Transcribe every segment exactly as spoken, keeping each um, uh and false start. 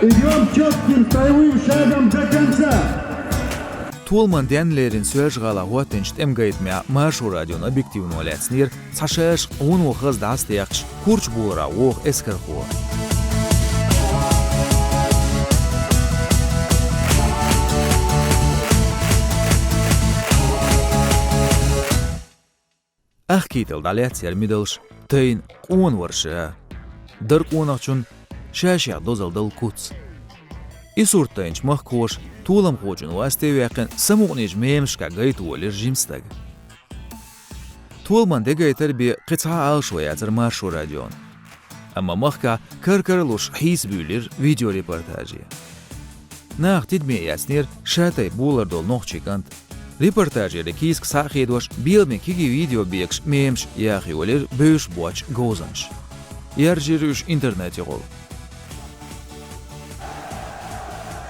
Идём чётким строевым шагом до конца. Толаман денна леррина Соьлжа-ГӀалахь хӀоттийначу тӀеман гайтамехь Маршо радион объективо лаьцнера цхьа шаьш вуно хаза дӀасатехкаш, Курча боларахь вогӀу эскархо. Ахкийтал дӀалаьцна яра мидалш, тайна къона вара ша. Дара къонахчун ша-шех дозалла дала куц. И сурт тайначу махкахоша толамхочун васте а ваьккхина, самукъанчу мемашкахь гайта волира жима стаг. Толаман дегайтар бен кхин цхьа а Ӏалашо яцара Маршо радион. Амма махкахь кар-кара луш хьийса буьйлира видеорепортаже. Наха тидаме эцнера ша-тай болар долу нохчийн кӀант. Репортажера кийсак схьа а хедош, беламе кегий видео бекаш мемаш яха йолийра бевзаш боцчу говзанчаша. Яржийра уьш интернетехула.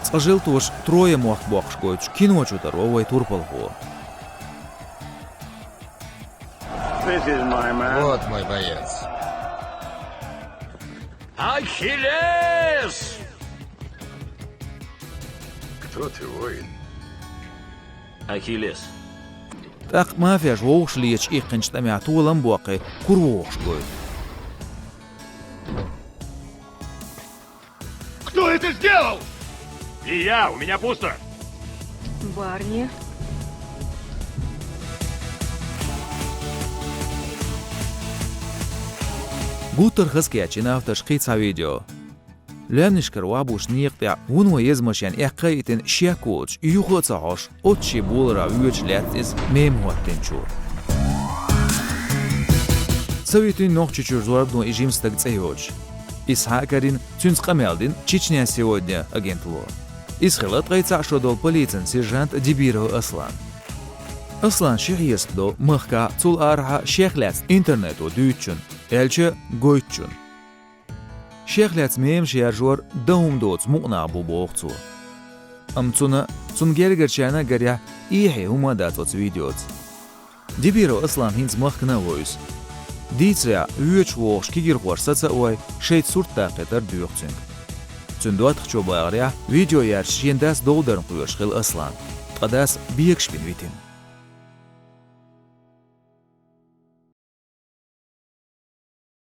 Цкъа жил тоьшуш Троя мохк боккхуш гойтуш кино чу таро вай турпалхо. This is my man. Вот мой боец. Ахиллес! Кто ты, воин? Ахиллес. ТӀаккха мафеш вовшах леташ иккхинчу тӀамехь толам а боккхий, кура вогӀуш гойту. Кто это сделал? Не я, у меня пусто. Барни. Гуттар хаза кечйина авташа кхин цхьа видео. Лаьмнашкара вахь буш некъа тӀехь вуно еза машен эккха а йитина, шек воцуш, юха а ца хьожуш, оццу шен боларах воьдуш лаьцна иза мема хӀоттийначо. Ца витина Нохчийчуьра зорбано и жима стаг цӀе йоцуш. Иза схьа а карийна, цуьнца къамел дина «Чечня сегодня» агенталло. Иза хилла ткъе цхьаъ шо долу полицин сержант Дибиров Аслан. Аслана ши хьесап до махкахь, цул арахьа шех лаьцна интернето дуьйцучун, аьлча гойтучун. Шех лаьцна мемаш яржор дан хӀума доцу мукъа нах бу, боху цо. Амма цунна, цунна гергарчарна а гарехь, эхье хӀума а дац оцу видеоца. Дибиров Аслан хӀинца махкана а вуьйсу. Дийцарехь, воьдуш вогӀуш кегийрхоша саца а вой, шайца сурт даккхийтар доьху цуьнга. Цуьнан доттагӀчо бахарехь, видео яржаш шен дас довла дарна кхоьруш хилла Аслан. Ткъа дас бегаш бина витина.